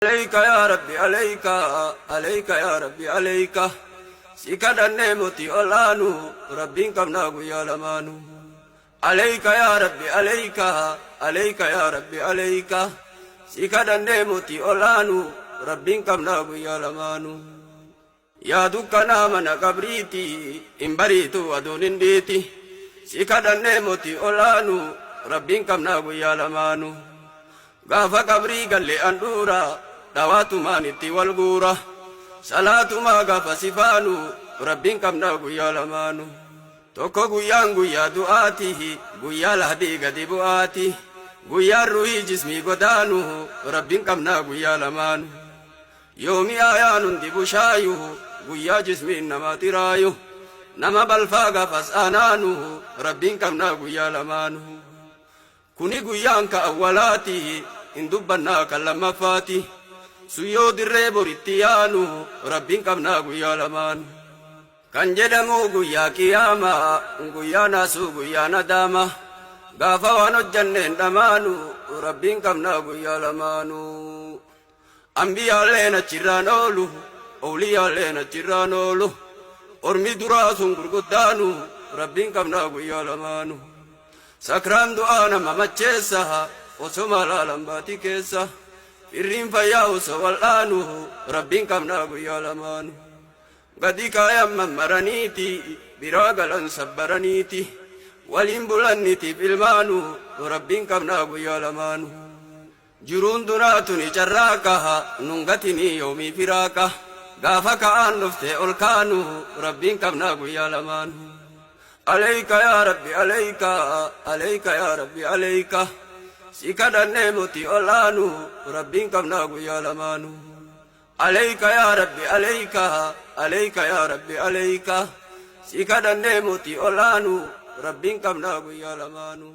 Alayka yaa Rabbi alayka, alayka yaa Rabbi alayka, si kadhannee mootii ol'aanu, Rabbiin qabnaa guyyaa lamaanu. Alayka yaa Rabbi alayka, alayka yaa Rabbi alayka, si kadhannee mootii ol'aanu, Rabbiin qabnaa guyyaa lamaanu. Yaa dukkanaa mana qabriiti, hin bariitu aduun hin dhiiti, si kadhannee mootii ol'aanu, Rabbiin qabnaa guyyaa lamaanu. Gaafa qabrii galle handhuura, dhawaatumaan itti wal guura, salaatumaa gaafa sifaanu, Rabbiin qabnaa guyyaa lamaanu. Tokko guyyaan guyyaa du'aati, guyyaa lahdii gadi bu'aati, guyyaan ruhii jismii godaanu, Rabbiin qabnaa guyyaa lamaanu. Yoomi ayaan hundi bushaayu, guyyaa jismiin namaa xiraayu, nama balfaa gaafas anaanu, Rabbiin qabnaa guyyaa lamaanu. Kuni guyyaan ka awwalaati, hin dubbannaa kan lammaffaati, sun yoo dirree boritti yaanu, Rabbiin qabnaa guyyaa lamaanu. Kan jedhamu guyyaa qiyaamaa, guyyaa naasuu guyyaa nadaama, gaafa waan hojjanneen dhamaanu, Rabbiin qabnaa guyyaa lamaanu. Anbiyaalleen achirraan oolu, awliyaalleen achirraan oolu, ormi duraa sun gurguddaanu, Rabbiin qabnaa guyyaa lamaanu. Sakraan du'aa nama macheessa, osoma laalan baatii keessa, firriin fayyaa osoo wal'aanu, Rabbiin qabnaa guyyaa lamaanu. Gadi kaayan mammaraniiti, biraa galan sabbaraniiti, waliin bulannitiif ilmaanu, Rabbiin qabnaa guyyaa lamaanu. Jiruun duraa tuni carraaqa, nun gatinii yoomii firaaqa, gaafa ka'aan dhuftee ol kaanu, Rabbiin qabnaa guyyaa lamaanu. Alayka yaa Rabbi alayka, alayka yaa Rabbi alayka, si kadhannee mootii ol'aanu, Rabbiin qabnaa guyyaa lamaanu. Alayka yaa Rabbi alayka, alayka yaa Rabbi alayka, si kadhannee mootii ol'aanu, Rabbiin qabnaa guyyaa lamaanu.